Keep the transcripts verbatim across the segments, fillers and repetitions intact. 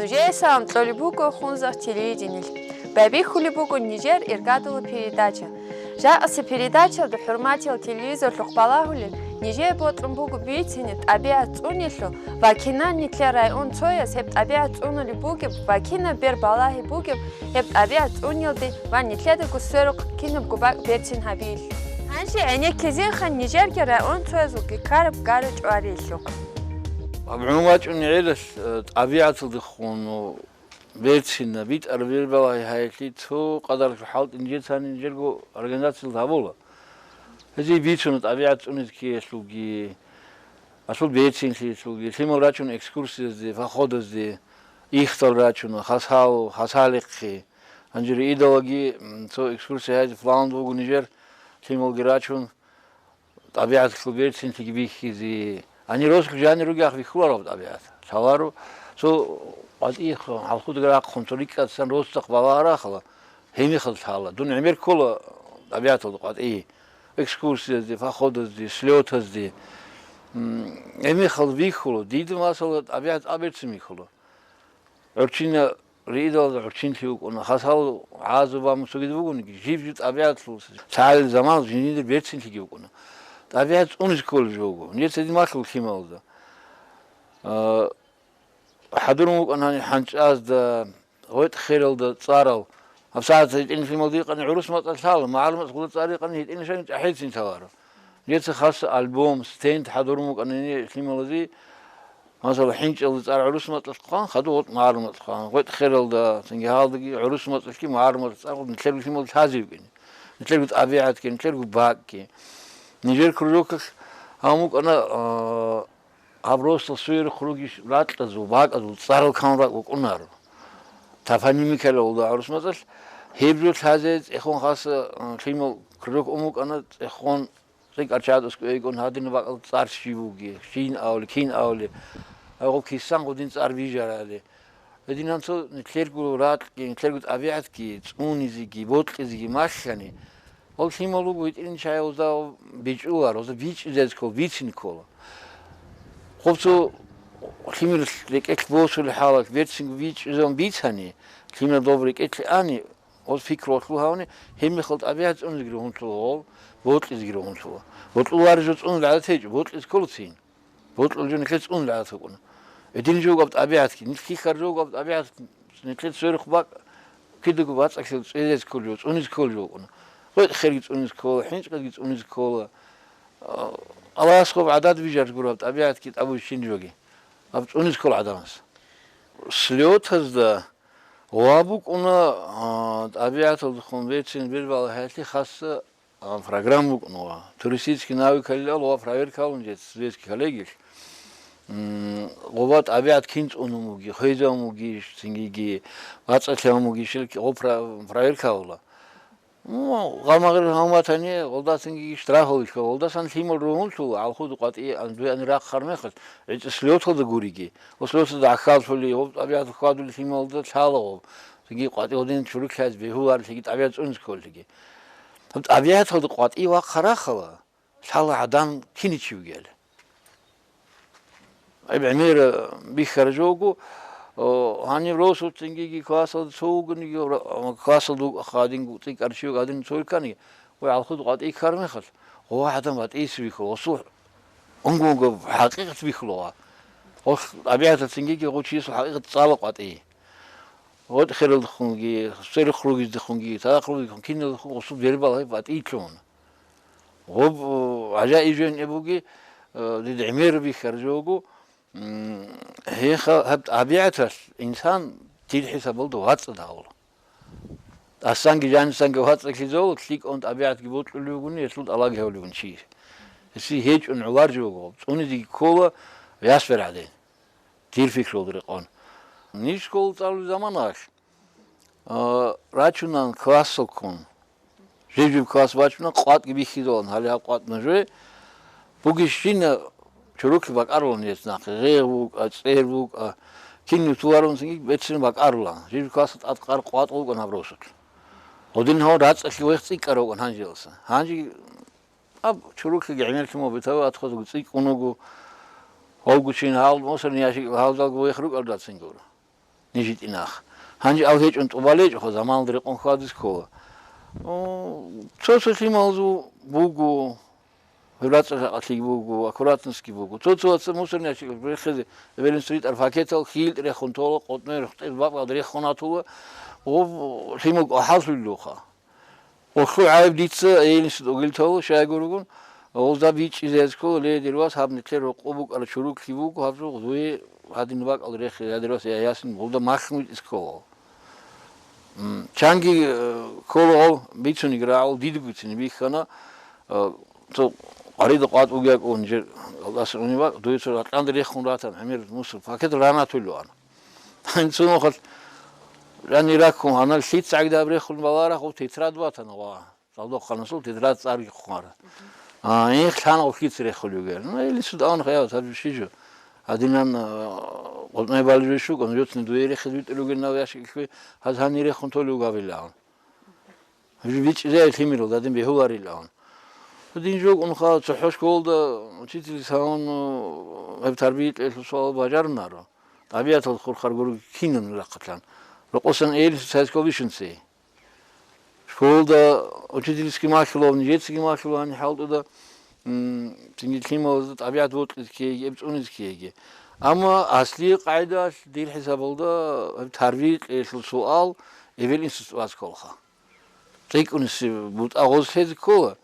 Нужее салам кьолеб буго Хунзахъ телевидениялъ. Байбихьулеб буго нижер иргадулаб передача. Жакъасеб передачаялда, хӀурматиял телевизорлъухъ балагьулел, нижее бокьун буго бицине тӀабигӀат цӀуниялъул ва кинан нилъер район цояс гьеб тӀабигӀат цӀунулеб бугеб ва кинаб бер балагьи бугеб гьеб тӀабигӀат цӀуниялде ва нилъедаго сверухъ кинабго бакӀ берцин гьабиялъ. Гьанже гӀенеккизеха нижерги район цоязулги ккараб гара-чӀвариялъухъ. Аб гӀун вачӀун гӀелалъ, э, тӀабигӀаталдехун берцина, битӀараб бербалагьи гьаялъе цо къадаралъ хӀалтӀи нижецани нижерго организациялда гьабула. Гьезие бицуна тӀабигӀат цӀунизе ккеялъулги, асул берцинлъиялъулги, лъимал рачун экскурсиязде, походазде, ихтал рачуна, хасал, хасалихъе. Гьанже идалги, м, цо экскурсия гьайзе план буго нижер, лъималги рачун, тӀабигӀаталъул берцинлъиги бихьизе. Гьанир росулъ жанир ругех вихьулараб тӀабигӀат. Лъаларо, цо къватӀихъ, гьалхудаги рахъун, цо рикӀкӀадасан росдахъ балагьарахъала, гьебмехалъ лъала. Дун гӀемер ккола тӀабигӀаталда къватӀи. Экскурсиязде, походазде, слётазде. М, гьебмехалъ бихьула. Дида, масала, тӀабигӀат аберцин бихьула. ГӀурччина риидалда гӀурччинлъи вукӀуна. Хасал гӀазу бамусугид бугониги, жиб-жиб тӀабигӀатлъул лъагӀалил заман жиндир берцинлъиги вукӀуна. ТӀабигӀат цӀунизе кколеб жо буго. Нилъеца димахъул лъималда. А, хӀадурун вукӀана гьаниб хӀанчӀазда, гъветӀ-хералда цӀарал. ГьабсагӀат гьитӀинлъималда гьикъани гӀурус мацӀалъ лъала, магӀарул мацӀалъ цӀар гьикъани гьитӀинлъани чӀахӀилцин лъаларо. Нилъеца хас альбом, стенд хӀадурун вукӀана гьенир лъималазе, масала, хӀинчӀалда цӀар гӀурус мацӀалъ хъван, хадуб гъветӀ магӀарул мацӀалъ хъван, гъветӀ-хералда, цинги гьалдаги гӀурус мацӀалъги магӀарул мацӀалъ цӀар нилъер лъималазе лъазе вукӀине. Нилъерго тӀабигӀатги, нилъерго бакӀги. Нижер кружокалъ гьабун букӀана, а, гьаб росдал сверухъ ругищ ракьазул, бакӀазул цӀарал камурал ракӀ букӀунаро. Топонимикалда гӀурус мацӀалъ гьеб жо лъазе цӀехон хаса, а, лъимал кружок ун букӀана, цӀехон цӀикӀкӀарчагӀад аскӀовейгун гьадинаб бакӀал цӀар щиб бугеб, щин абули, кин абули, гьаб кисан гъудин цӀар бижарали. Гьединанго нилъерго ракьги, нилъерго тӀабигӀатги цӀунизеги, бокьизеги малъани, гьал лъимал руго гьитӀинчагӀазда бичӀчӀуларо, гьазда бичӀчӀизе ккола, бицин ккола. Хъубцо лъимер рекӀелъ босулеб хӀалалъ берцинго бичӀчӀизавун бицани, лъимер доб рекӀелъе ани, гьоз пикру гьалъул гьавни, гьебмехалъ тӀабигӀат цӀунизеги ругьунлъула, гьоб бокьизеги ругьунлъула. Бокьулареб жо цӀунулеб гӀадат гьечӀо, бокьизе кколецин. Бокьулеб жо нилъер цӀунулеб гӀадат букӀуна. Гьедин жо гьаб тӀабигӀатги, нилъ хьихьараб жо гьаб тӀабигӀат, нилъер сверухъ бакӀ кидаго бацӀцӀалъи цӀезезе кколеб жо, цӀунизе кколеб жо букӀуна. ГъветӀ-херги цӀунизе ккола, хӀинчӀазги цӀунизе ккола. А, Аллагьас гьаб гӀадат бижараб гураб тӀабигӀатги тӀабуй щин жоги. Гьаб цӀунизе ккола гӀадамаз. Слётазда ва букӀуна, а, тӀабигӀаталдехун берцин бербалагьиялъе хаса, а, программа букӀуна ва туристический навыкалил ва проверка гьабун жеца светский коллегиялъ. М, гъоба тӀабигӀат кин цӀунун буги, хвезабун бугищ, цингиги бацӀцӀалъи гьабун бугищ, гъоб про-, проверка гьабула. Ну, гъамагъир гьаматани, гъолдасанги штраф гьавихьа, гъолдасан лъимал ругьунлъула, гӀалхуду къватӀи ан-, дуе ани рахъ гьармехалъ, гӀицӀи слёталда гуриги, ва слёталда гӀахьаллъули, гъоб тӀабигӀат хьвадули лъималда лъала гъоб, цинги къватӀи гъодин чурулъизе бегьуларелъиги, тӀабигӀат цӀунизе кколелъиги. Гьаб тӀабигӀаталда къватӀи вахъа рахъала, лъала гӀадан киничи вугел. Гьеб гӀемер бихьараб жо буго, о, гьаниб росулъ цингиги классалда цо вугониги, ра-, классалда вукӀа хадинго цӀикӀкӀарчи вуго, гьадин цо рикканиги, ва гӀалхуд къватӀи ккараб мехалъ, гъо гӀадан батӀияб бихьула, гъосул унго-унго хӀакъикъат бихьула. Гъолъ тӀабигӀаталъ цингиги гъо чиясул хӀакъикъат цӀала къватӀи. ГъотӀ-хералдехунги, сверухъ ругездехунги, цадахъ ругездехун, киналдехун гъосул бербал гьеб батӀиялъун. Гъоб, о, гӀажаиб жо гьениб буги, э, дида гӀемер бихьараб жо буго, м, гьеха-, гьаб тӀабигӀаталъ инсан дир хӀисабалда вацӀцӀадавула. Асанги жанисанги вацӀцӀалъизавула, лъикӀун тӀабигӀатги бокьулев вугони, гьелъул тӀалаги гьавулев вугони чи. Гьесие гьечӀун гӀолар жо буго, цӀунизеги ккола ясбер гӀадин. Дир пикрулда рекъон. Ниж школа цӀалулеб заманалъ, а, рачунан классалккун. Жиб-жиб класс бачуна, къватӀги бихьизавун, гьале гьаб къватӀ нужее. Бугищина чурулъи бакӀарулан гьес нахъе. Гъегъ букӀа, цӀер букӀа. Кин нутуларунцинги берцин бакӀарулан. Жиб-жиб классалъ тӀадкъар къватӀ букӀана гьаб росулъ. Гъодин гьав рацӀцӀалъи вехь цӀикӀкӀарав вукӀан гьанжеялдаса. Гьанже аб чурулъиги гӀемерлъи мобитави атхъузго цӀикӀкӀун вуго. Гьавгучин гьал мусорный ящик гьалдалго вехь рукӀалдацин гуро. нижитӀинахъ. Гьанже ал гьечӀун тӀубал гьечӀо, заманалда рекъон хьвадизе ккола. О, цо-цо лъималазул буго, гьеб рацӀцӀалъиги буго, аккуратностьги буго. Цо-цо ваца мусорный ящик рехизе, эбелин сритӀар пакетал хьилтӀ рехун тола, къотӀнойрухъ тӀез бакӀалда рехун гьатула, гъоб лъимал кӀвахӀаллъулелъулха. Гъолъул гӀайиб дица эйинсид угилтал щайгургун, гъозда бичӀчӀизеяцго, ле, дир вас, гьаб нилъер рокъо букӀараб чуруклъи буго, гьаб жо дуе гьадин бакӀал рехе, я, дир вас, я, ясин, гъолда малъун витӀизе ккола. М, чанги, э, ккола гъол бицунеб рагӀул, дида бицунеб бихьана, э, цо къваригӀел къватӀ бугеб нижер алдаси унеб бакӀ, дуе цо ракьанде рехун ратан, гӀемер мусор пакет ранатуллуан. Гьанцун нухалъ жанир раккун, гьанал лъица гӀагда абрехун баларагъ, гъов тетрад ватана ва цӀалдохъанасул тетрад цӀарги хъвара. А, их лъан гъов лъица рехулев гел. Ну, или суд аван хаяв, саб жо щи жо. Гьадинан, а, къотӀнай балли жо щукӀун, жуцни дуе рехиз витӀулев гел нав ящик ихве, гьаз гьанир рехун толев гавилан. Гьеб жо бичӀчӀизеян лъимерал, гьадин бегьуларилан. Гьадин жо кӀунха, цохӀо школда учительс гьавун, гьеб тарбиялъул суал бажарунаро. ТӀабигӀатал хурхар гуро кинан рахъалъан. Рокъосан эйрису цайскал бищунцей. Школда учительский малъулав, нижецаги малъулани хӀалтӀуда, м, цинги лъималазда тӀабигӀат бокьизе ккеги, эбцӀунизе ккеги. Амма аслияб къагӀидаялъ дир хӀисабалда гьеб тарбиялъул суал эбел-инсуца базе кколаха. ЦӀикӀкӀуниси бутӀа гъоз лъезе ккола.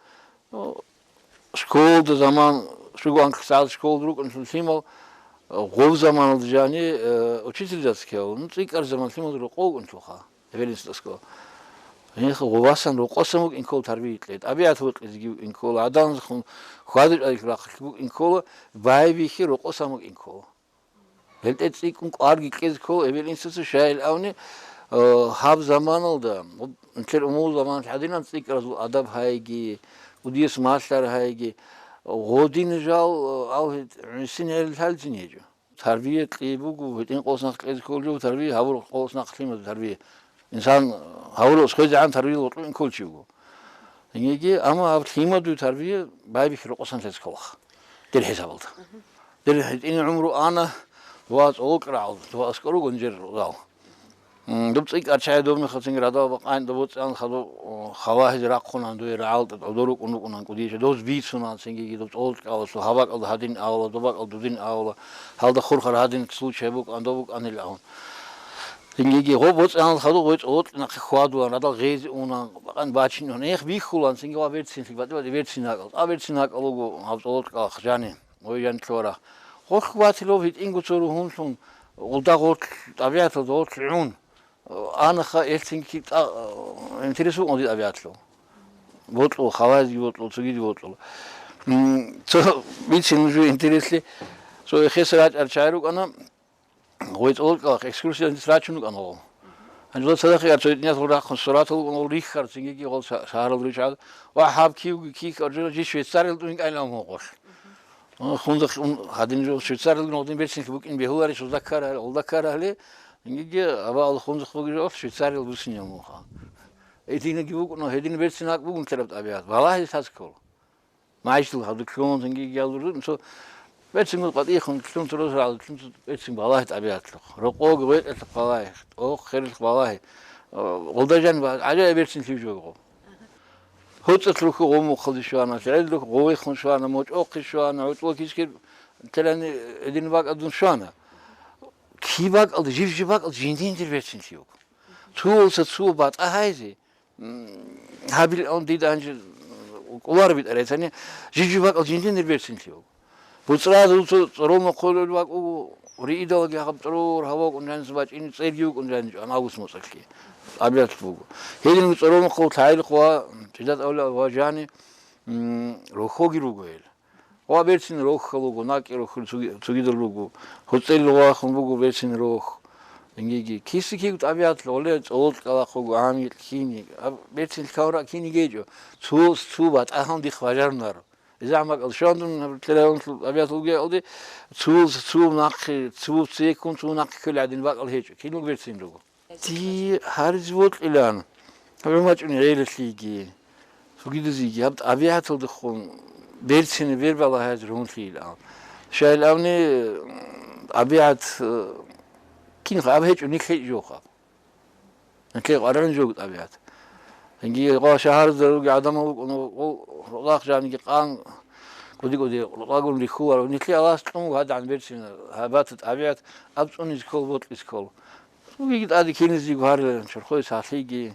Ну, школда заман, щуго анкьлъи сагӀат школда рукӀунлъул лъимал, гъов заманалда жани, э, учительзаца ккела, ну, цӀикӀкӀараб заман лъимал рокъов вукӀунлъулха, эбел-инсудаса ккола. Гьениб гъов васан рокъосан вукӀин ккола тарбия кьей, тӀабигӀат бокьизеги вукӀин ккола, гӀадамазехун хьвадичӀайилъ рахъалъ букӀин ккола, байбихьи рокъосан вукӀин ккола. ГьелтӀе цӀикӀкӀун кӀварги кьезе ккола эбел-инсуца, щайил авни, э, гьаб заманалда, нилъер умумул заманалъ гьадинан цӀикӀкӀаразул адаб гьайги, кӀудияс малъар гьайги, гъодин жал, э, ал гьитӀ-, гӀисин гьел лъалцин гьечӀо. Тарбия кьей буго, гьитӀин къосинахъ кьезе кколчи буго тарбия, гьавур къосинахъ лъимазул тарбия. Инсан гьавуралъ хвезегӀан тарбиял гъоркье кколчи вуго. Гьинеги, амма гьаб лъимадуй тарбия байбихьи рокъосан лъезе кколаха. Дир хӀисабалда. Дир гьитӀине гӀумру ана, дова цӀолокӀ рагӀул, дова аскӀор руго нижер зал. М, доб цӀикӀкӀар чагӀи доб мехалъ цинги радал бакъайин доб боцӀиан хадуб, о, хавагьизе рахъунан дуе рагӀалтӀа, гӀодор рукӀун рукӀунан кӀудияй, доб бицунан цинги доб цӀолокӀ кӀалалъул гьабакӀалда гьадин авала, добакӀалда дудин авала, гьалда хурхар гьадин случай букӀан, доб букӀанил авун. Цинги гъо боцӀиан хадуб гъой цӀолокь нахъе хьвадулан, радал гъезе унан, бакъан бачин унан, эх бихьулан цинги ва берцинлъи батӀи-батӀи берцин гьакӀал, а берцин гьакӀал вуго гьаб цӀолокь кӀалалъ жани. Ой, жан лъугьарах. Гъоркь ватилав гьитӀинго цо ругьунлъун, гъулда гъоркь, тӀабигӀаталда гъоркь гӀун. Анаха элъцинги киб тӀа-, интерес букӀун дир тӀабигӀатлъул. Бокьул, хаваязги бокьул, цогиги бокьул. М, цо бицин нужее интересли, цо эхес рачӀар чагӀи рукӀана, гъой цӀолокӀалахъ экскурсиялдаса рачун рукӀана гъо. Гьанже цадахъ яр цо гьитӀинас гъол рахъун суратал гъол рихьар, цинги гъол ша-, шагьарал ричӀал. Ва гьаб кивги ких аржула жи Швейцариялда уникӀайилан гъолъ. Хунзахъ ун гьадин жо Швейцариялда гъодин берцинлъи букӀин бегьуларищ, гъолда ккарагьали, гъолда ккарагьали, инги абаал хунзахъ буги жо Швейцариялда бусинел муха. Гьединаги букӀуна, гьедин берцин гьакӀ бугун тераб тӀабигӀат. Балагьи саз ккола. МагӀишал гьадуклъун, цинги гьалурзун, цо берцин гьуд къватӀихун, лъун цо росрагӀалда, лъун цо берцин балагьи тӀабигӀатлъухъ. Рокъоги гъветӀалъухъ балагьи, тӀохъ хералъухъ балагьи. Гъолда жан ва гӀажаиб берцин лъив жо гъо. ГьоцӀалъ рухьу гъо мухъалде щвана, лъерел рухь гъовехун щвана, мочӀохъе щвана, гьоцӀлъо кискир терани гьедин бакӀалдун щвана. Киб бакӀалда, жив-жив бакӀалда жиндин дир берцин лъив. Цо олса цо батӀа гьайзе, М, гьабил он дида гьанже, м, кӀолар битӀарай, цани жив-жив бакӀал жиндир берцинлъи вуго. БуцӀразул цо цӀорол махъулел бакӀ вуго, риидалаги гьаб цӀорор гьавакӀун жанис бачӀин цӀерги вукӀун жаничӀан август моцӀалъги. ТӀабигӀат буго. Гьединго цӀорол махъул лъагӀил хъва, чидат авла ва жани, м, рохоги руго гьел. Ва берцин рохьал руго, накӀкӀи рохьул цуги-, цугидал руго. ГьоцӀел вахун буго берцин рохь. Инги-, киси-кив тӀабигӀат гъоле цӀолокь кӀалахъ руго, гӀамикь кини. Аб-, берцин лъавра кини гьечӀо. Цо, цо батӀа гьан дихъ бажарунаро. ИзагӀмакӀал щван дун гьаб лъеравунлъул тӀабигӀат ругеалде, цо, цо нахъе, цо цекун, цо нахъе кколел гӀадин бакӀал гьечӀо. Кинал берцин руго. Дие гьаризе вокьилан, гӀумачӀун гӀелалъиги, цогидазеги гьаб тӀабигӀаталдехун берцинаб бер балагьазе ругьунлъийилан. Щайилавни, тӀабигӀат, э, Кинха аб гьечӀо, нилъ гьечӀо жо хаб. Нилъее къваригӀун жо тӀабигӀат. Цинги гъо шагьарда руги гӀадамал вукӀун, гъо рокъах жаниги къан, кӀуди-кӀуди рокъагун рихьуларо. Нилъее Аллагьас кьун гьадигӀан берцин гьабат тӀабигӀат, аб цӀунизе ккол, бокьизе ккол. Цугиги тӀаде киназего гьар чорхое сахлъиги,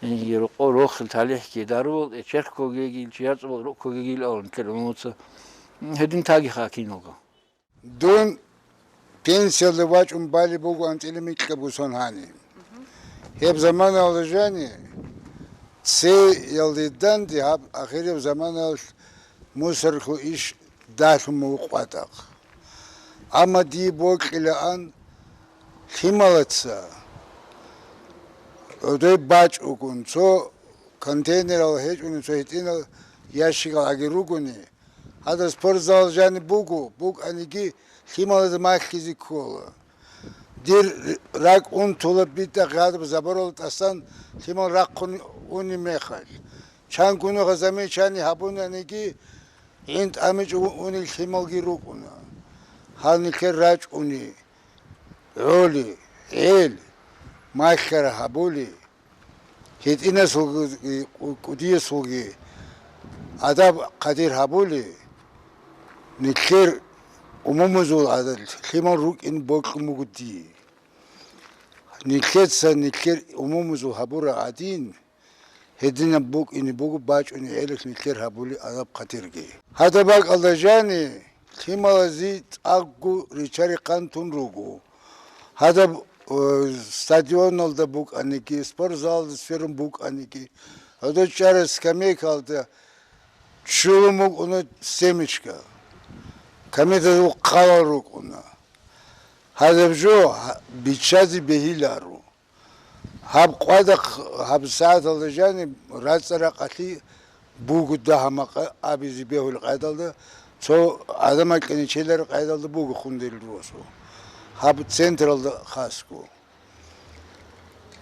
цинги рокъо рохел талихӀги, дарувал черх ккогеги, чияр цӀубал рокъ ккогеги илан нилъер умумуца. Гьедин тагиха киналго. Дун пенсиялда вачӀун балеб буго анцӀила микьаб бусон гьани. Гьеб заманалда жани, цеялде данде гьаб ахираб заманалъ мусорлъу иш далъун буго къватӀахъ. Амма дие бокьилаан лъималаца гӀодой бачӀугун, цо контейнерал гьечӀони, цо гьитӀинал ящикал гӀаги ругони, гьадаб спортзал жаниб буго, букӀаниги лъималазда малъизе ккола. Дир ракӀ унтула битӀахъе гьадаб заборалда тӀасан лъимал рахъун унеб мехалъ. Чанго нухалъ замечание гьабунаниги, гӀин тӀамичӀого унел лъималги рукӀуна. Гьал нилъер рачӀуни, гӀоли, гӀел, малъара гьабули, гьитӀинасулги, кӀудиясулги адаб-хъадир гьабули, нилъер умумузул гӀадат лъимал рукӀин бокьун буго дие. Нилъеца нилъер умумузул гьабураб гӀадин, гьединаб букӀине буго бачӀунеб гӀелалъ нилъер гьабули адаб-хъадирги. Гьадаб бакӀалда жани лъималазе цӀакъго ричарихъан тун руго. Гьадаб, э, стадионалда букӀаниги, спортзалалда сверун букӀаниги, гьадаб чӀараб скамейкалда чурун букӀуна семечка, камидазул хъалал рукӀуна. Гьадаб жо гьа-, биччазе бегьиларо. Гьаб къвадахъ гьаб сагӀаталда жаниб рацӀцӀа-ракъалъи буго дагьа-макъа абизе бегьулеб къайдалда, цо гӀадамал кьене чилареб къайдалда буго хундел росу. Гьаб централда хасго.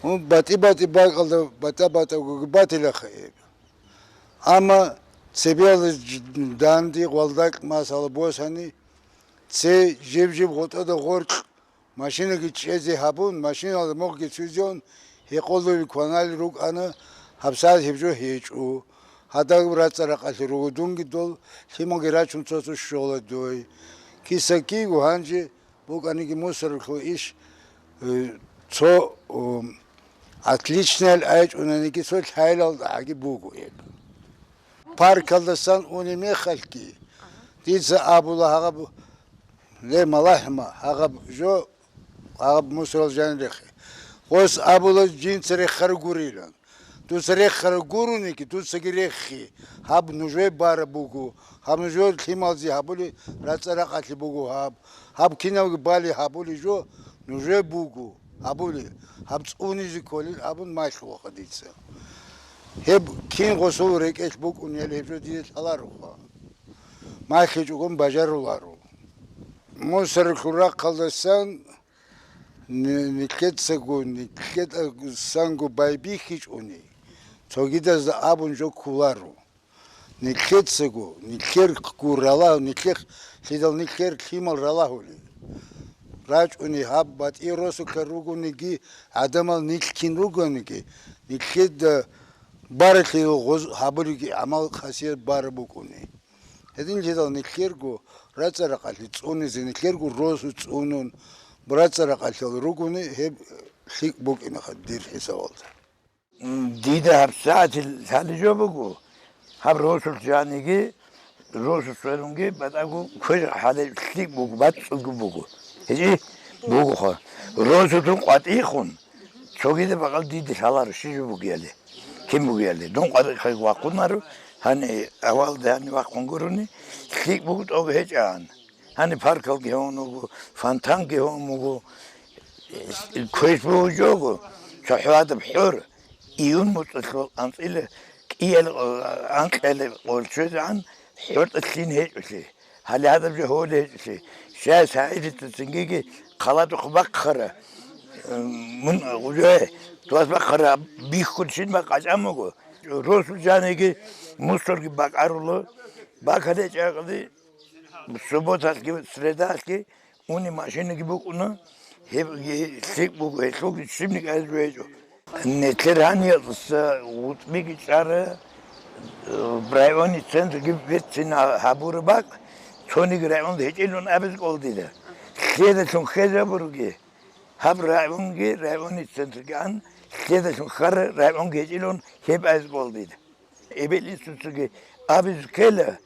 Гьун, батӀи-батӀи бакӀалда батӀа-батӀа гуги батилаха эб. Амма цебеялда ж-, данде гъвалдакь масала босани, цей жиб-жиб гъотӀода гъоркь машинаги чӀезе гьабун, машиналда мухъги цуйзе ун, гьекъолдуби кванали рукӀана, гьабсагӀат гьеб жо гьечӀо. Гьадагу рацӀцӀа-ракъалъи руго, дунги дол лъималги рачун цо-цо щола дой. Киса-киго гьанже букӀаниги мусорлъул иш, э, цо, о, отличнаял айчӀунаниги цо лъайлалдагӀаги буго гьеб. Паркалдасан уни мехалъги, дица абула гьагъаб, ле, малахӀма, гьагъаб жо, гьагъаб мусорал жанир рехе. Гъос абула жинца реххара гурилан. Дуца реххара гуруниги, дуцаги реххи, гьаб нужее бараб буго, гьаб нужер лъималзи гьабули рацӀцӀа-ракъалъи буго гьаб, гьаб кинабги бали гьабули жо нужее буго гьабули, гьаб цӀунизе кколил абун малъула дица. Гьеб кин гъосул рекӀелъ букӀунел гьеб жо диде лъалароха. МалъичӀогун бажаруларо. Мусорлъул рахъалдасан Ни-, нилъецаго, нилъецанго байбихьичӀони, цогидазда абун жо кколаро. Нилъецаго, нилъер гурала, нилъер, лъидал нилъер лъимал ралагьули. РачӀуни гьаб батӀи росулъа ругониги, гӀадамал нилъ кин ругониги, нилъеда баралъе гъоз гьабуриги гӀамал хасият бара букӀуни. Гьединлъидал нилъерго рацӀцӀа-ракъалъи цӀунизе, нилъерго росу цӀунун, рацӀцӀа-ракъалъал ругони гьеб лъикӀ букӀинаха дир хӀисабалда. Дида гьаб сагӀатил лъалеб жо буго, гьаб росулъ жаниги, росу сверунги батӀаго квеш гьалеб лъикӀ буго, бацӀцӀуго буго. ГьечӀи бугоха. Росулъун къватӀихун, цогидаб бакӀал дида лъаларо, щиб жо бугебали, кин бугебали. Дун къватӀихъе вахъунаро, гьаниб авалде гьаниб вахъун гурони, лъикӀ буго тӀоба гьечӀан. Гьаниб паркалги гьавун вуго, фонтанги гьавун вуго, квеш бугьу жого, цо хӀвадаб хӀор, июнь муцӀалъул анцӀила кӀиял, анкьалил къолчезегӀан хӀортӀа лъим гьечӀолъи. Гьале гьадаб жо гьоле гьечӀолъи, щай СагӀидица цингиги хъаладухъ бахъара, мун гъужое, дос бахъара бихьулчин бакъ гьачӀамуго. Росу жаниги мусорги бакӀарула, бакале чӀакъли субботалъги, средалъги уни машинаги букӀуна, Гьебги лъикӀ буго, гьелъулги щибниги гьезул гьечӀо. Нилъер гьаниялдаса вутӀбиги чӀара, э, районный центрги берцин гьабураб бакӀ, цониги районда гьечӀилан абизе кӀола дида. Лъедалъун хьезабуруги, гьаб районги, районный центрги ан, лъедалъун хьараб районги гьечӀилан гьеб абизе кӀола дида. Эбел-инсуцаги абизе ккела,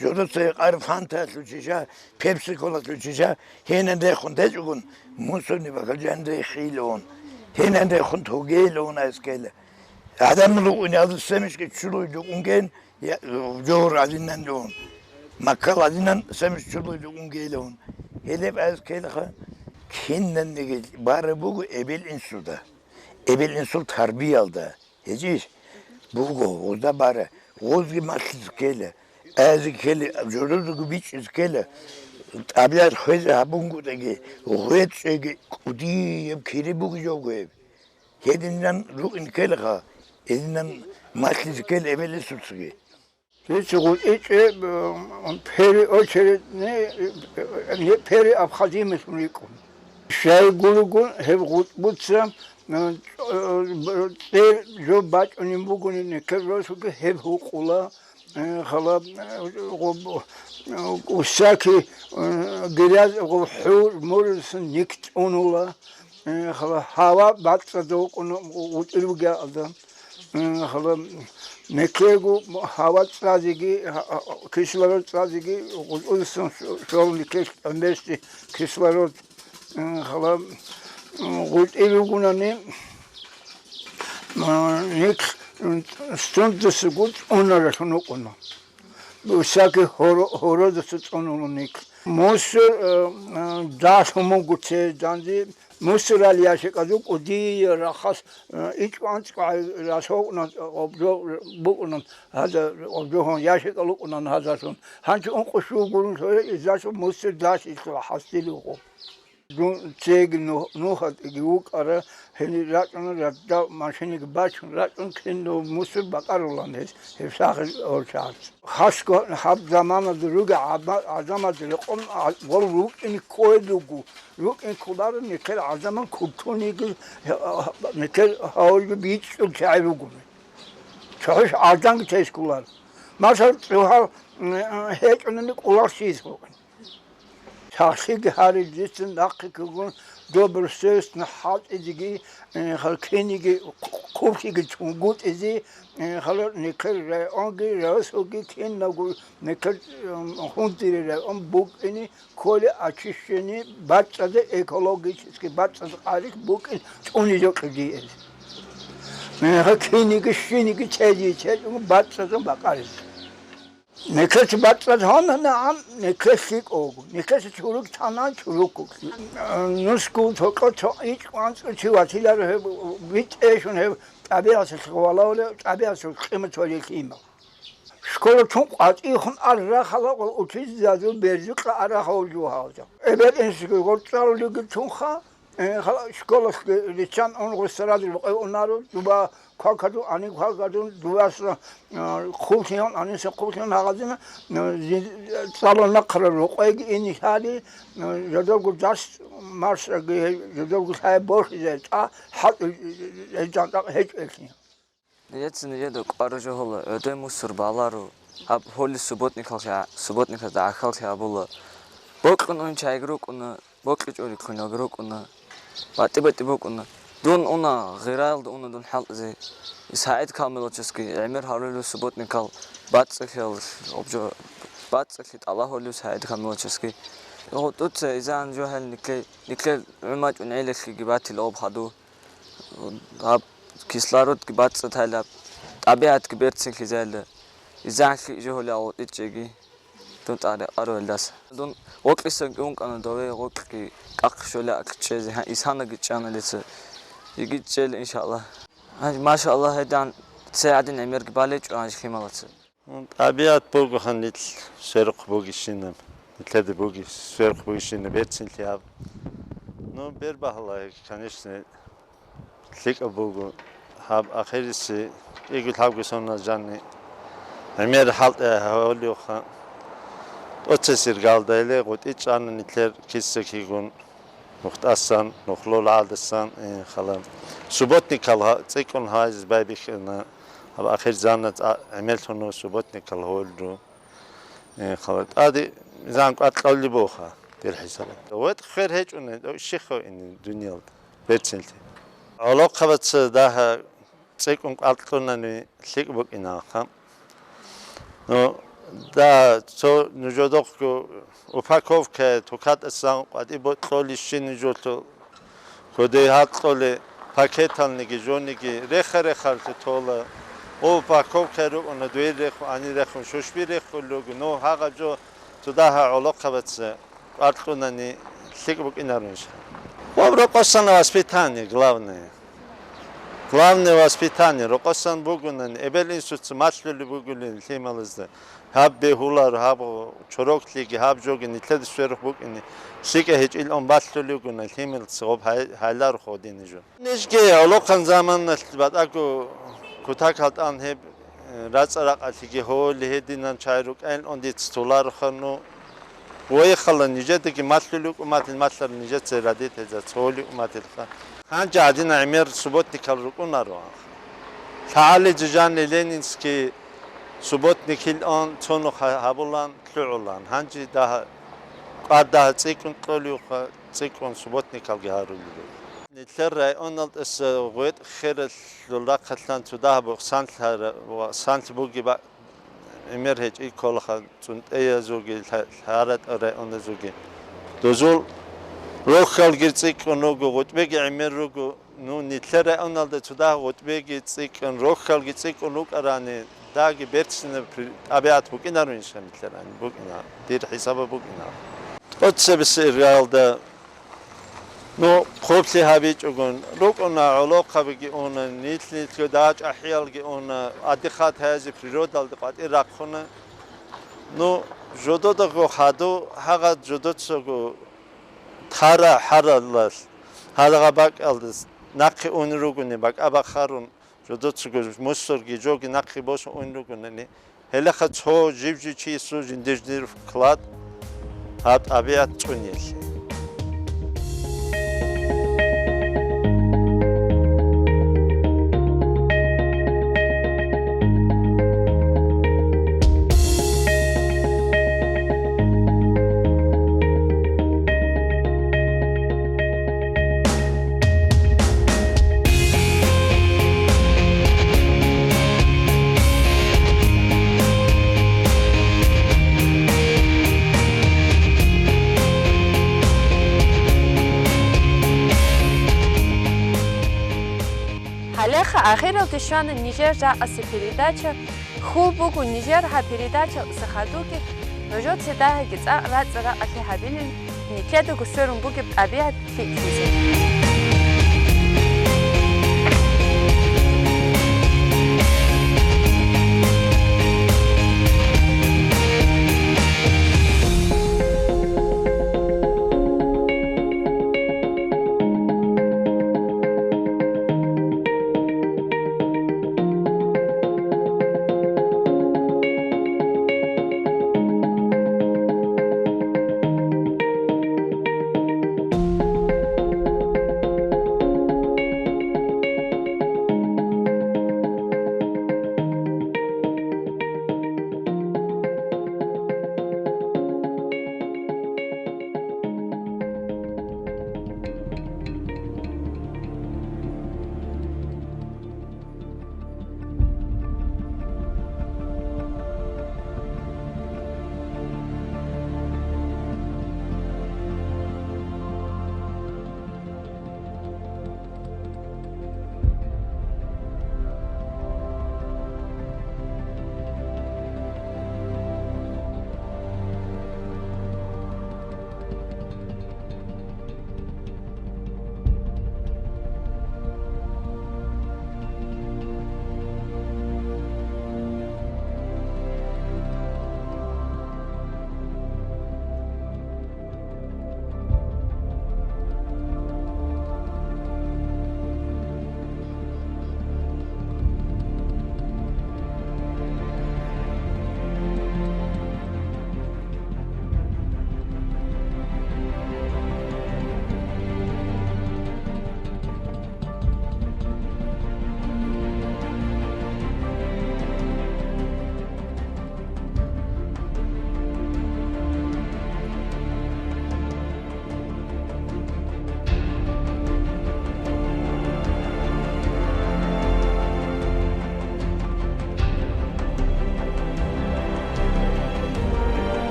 жодоца гьекъараб фантаялъул чиша, пепси-колалъул чиша, гьенан рехун течӀогун, мусорный бакал жаниб рехейилан, гьенан рехун тогейилан абизе ккела. ГӀадамал рукӀиналда семечки чурулел рукӀунген, я, жогьур гӀадинан рун, маккал гӀадинан семеч чурулел рукӀунгейилан. Гьелеб абизе ккелаха, кинабниги бараб буго эбел-инсуда, эбел-инсул тарбиялда. ГьечӀищ? Буго, гъозда бара, гъозги малъизе ккела, азе ккела, жодозего бичӀчӀизе ккела, тӀабигӀат хвезе гьабунгутӀаги, гъвечӀеги кӀудияб кири бугеб жого гьеб. Гьединан рукӀин ккелаха, гьединан малъизе ккела эбел-инсуцаги. Дица гъутӀичӀеб, э, первый очередь не, не первый абхазимилъун рикӀкӀун. Щай гурого гьеб гъутӀбуца, э, цӀер жо бачӀунеб бугони, некер росулги гьеб гьукъула, э, хала, э, гъоб-, э, усаки, э, гиряз гъоб хӀур муридасан нилъ цӀунула. Э, хала гьава бацӀцӀадав вукӀуна гъутӀир вугеалда. Э, хала некерго гьава цӀазеги, гьа-, гьа-, кислород цӀазеги гъутӀудасан щолни кес-, кесте кислород. Э, хала, м, гъутӀир вугунани, м, нилъ, м, сундасаго цӀунаралъун вукӀуна. Всякий хоро-, городоса цӀунула нилъ. Мусор, э, э, далъун буго цей данде, мусорал ящикъазул кӀудияб рахъалъ, э, ичӀ-анцӀ гӀай-, рас вукӀуна, гъоб жо букӀуна гьаза, гъоб жо гьон ящикъал рукӀуна гьазалъун. Гьанчо ункъо щуго гурун лъугьа, изалъун мусор далъилъула хӀасил вуго. Дун цеги нух-, нухалъги вукӀара, гьенир рачӀуна, радда машинаги бачун рачӀун, кинав мусор бакӀарулан гьес, гьеб сахил гьорчагӀаз. Хасго гьаб заманалда ругел гӀама-, гӀадамаз рекъон а-, гъол рукӀин кколел руго, рукӀин кколаро, некер гӀадамал куртуниги, некер гьавулги бичӀчӀул чагӀи ругони. ЦохӀо гӀаданги тескуларо. Масал, цӀухӀал, м, гьечӀунани кӀулал щиз гьукъин. Сахлъиги гьарил жицин нахъе ккугун добросовестно хӀалтӀизеги, э, хал киниги хъублъиги чунгутӀизе, э, хал некер районги, росулги кинабго некер, м, гьундире район букӀине, кколе очищение бацӀцӀазе, экологически бацӀцӀазе къарихъ букӀин цӀунизе кьижизе. Э, хал киниги щиниги чезе, чезе бацӀцӀазе бакъаризе. Некер чи бацӀцӀад гьананагӀан, некер лъикӀ вуго, некер чи чурук танан, чуруккуг. Нусгу токъо цо ичӀ кӀванцӀу чи ватиларо гьеб, витӀейшун гьеб тӀабигӀаталъ валавли, тӀабигӀаталъ къимат валил имал. Школа тун къватӀихун ар рахала, учительзазул берзукьа ар рахал жугьалда. Эбел-инсги гъорцӀарулиги тунха, Э, хала школалъ риччан ун гъусарадил букъев унаро, дуба квакадун, гьаниб квакадун, дубаса, э, хъублъиyon, гьаниса хъублъиyon гьагъадина, э, зи-, цӀалун нахъарал рукъвеги ини лъали, э, жодорго дас маршаги, жодорго лъай борхизе тӀа, хӀатӀ, э, э, э, жан тӀакъ гьечӀо гьелъи. Нижеца нижеда кӀвар жо гьола, гӀодой мусор баларо, гьаб гьоле субботникалъе, субботниказда гӀахьаллъи гьабула. Бокьун ун чайги рукӀуна, бокьичӀори ккуналги рукӀуна, батӀи-батӀи букӀуна. Дун уна, гъираялда уна дун хӀалтӀизе. СагӀид Камиловичасги гӀемер гьарулев субботникал бацӀцӀалъиялъ, обжо-, бацӀцӀалъи тӀалаб гьолев СагӀид Камиловичасги. ГъутӀуца изан жо гьел никле-, никлер гӀумачӀун гӀелалъиги батила об хаду. Гьаб кислородги бацӀцӀадайилаб, тӀабигӀатги берцинлъизайила, изан лъикӀ жо гьолел гъутӀичӀеги, дун тӀаде къару гьелдаса. Дун гъокьисаги ункъана дове, гъокьги кӀахъ щолеаклъи чӀезе, гьа, исанаги чӀана дица. Йигит чӀела, иншаллагь. Гьанж, машаллагь, гьедигӀан цей гӀадин гӀемерги балечӀо гьанж лъималаца. ТӀабигӀат бугоха нилъ сверухъ бугищинаб, нилъеда буги-, сверухъ бугищинаб берцинлъи гьаб. Ну, бер багьала, конечно, лъикӀаб буго. Гьаб ахирисе кӀиго-лъабго сонал жанни гӀемер хӀалтӀи гьавулевха. ТӀоцесир галдайле гъутӀи чӀана нилъер киса-кигун. Нухдасан, нухлул гӀадасан, э, хала. Субботникал гьа-, цӀикӀкӀун гьайз байбихьана. Гьаб ахир замана цӀа-, гӀемерлъун субботникал гьолру. Э, хала. ТӀаде зан кӀвар кьолли боха, дир хӀисабалда. Вет хвер гьечӀуна, щихъо ини дуниялда, берцинлъи. ГӀолохъабаца дагьа цӀикӀкӀун кӀвар кьунани лъикӀ букӀинаха. Ну, да, цо нужодохъго упаковка тукатасан къватӀи бокьолищин нужолъул кодей гьакьоле пакеталниги жониги реха-рехаллъи тола. О, упаковка рукӀуна, дуе рехун, ани рехун, шушби рехун руго. Ну, гьагъаб жо цо дагьа гӀолохъабаца кӀвар кьунани лъикӀ букӀинарунищ. Ва рокъосан воспитание главное. Главное воспитание. Рокъосан бугунани, эбел-инсуца малъулеб бугулин лъималазда. Гьаб бегьулар, гьаб чороклъиги, гьаб жоги нилъеда сверухъ букӀине, лъикӀа гьечӀил он балъулев гуна, лъималца гъоб гьай-, гьайларухъ гъодине жо. Нижги гӀолохъан заманалъ батӀаго кутакал тӀан гьеб, э, рацӀа-ракъалъиги гьоли гьединан чай рукӀайин он дица толароха ну. Вайхала нижедаги малъулев кӀуматил малъар нижеца радетайза цоли кӀуматилха. Гьанже гьадина гӀемер субботникал рукӀунаро. ЛъагӀализе жанни Ленинский субботникил он цонухъ гьабулан, лъугӀулан. Гьанже дагь-, кӀвар дагь цӀикӀкӀун кьолевха, цӀикӀкӀун субботникалги гьарулел. Нилъер районалдаса гъветӀ хералъул рахъалъан цо дагь бухъсанлъара-, ва санлъ бугеб гӀемер гьечӀи кколаха цӀунтӀеязулги, лъа-, лъаратӀа районазулги. Дозул рохьалги цӀикӀкӀун руго, гъутӀбеги гӀемер руго. Ну, нилъер районалда цо дагь гъутӀбеги цӀикӀкӀун, рохьалги цӀикӀкӀун рукӀарани, даги берцинаб при-, тӀабигӀат букӀинарунищ нилъерани? БукӀина, дир хӀисабаб букӀина. ТӀоцебесеб иргаялда Ну, хъублъи гьабичӀогун, рукӀуна гӀолохъабиги уна, нилъ-нилъго дагьа чӀахӀиялги уна, адихъат гьаязе природалде къватӀир рахъуна. Ну, жододаго хадув, гьагъад жодоцаго тара-хӀаралъ, гьалагъа бакӀалдас нахъе унел ругони, бакӀа бахарун, жодоцаго мусорги жоги нахъе босун унел ругонани, гьелеха цо жив-жив чиясул жиндир-жиндир вклад гьаб тӀабигӀат цӀуниялъе. Гьалеха ахиралде щвана нижер жакъасеб передача. Хьул буго нижер гьаб передачаялдаса хадувги нужеца дагьабги цӀакъ рацӀцӀа-ракъалъи гьабилин, нилъедаго сверун бугеб тӀабигӀат лъикӀлъизе.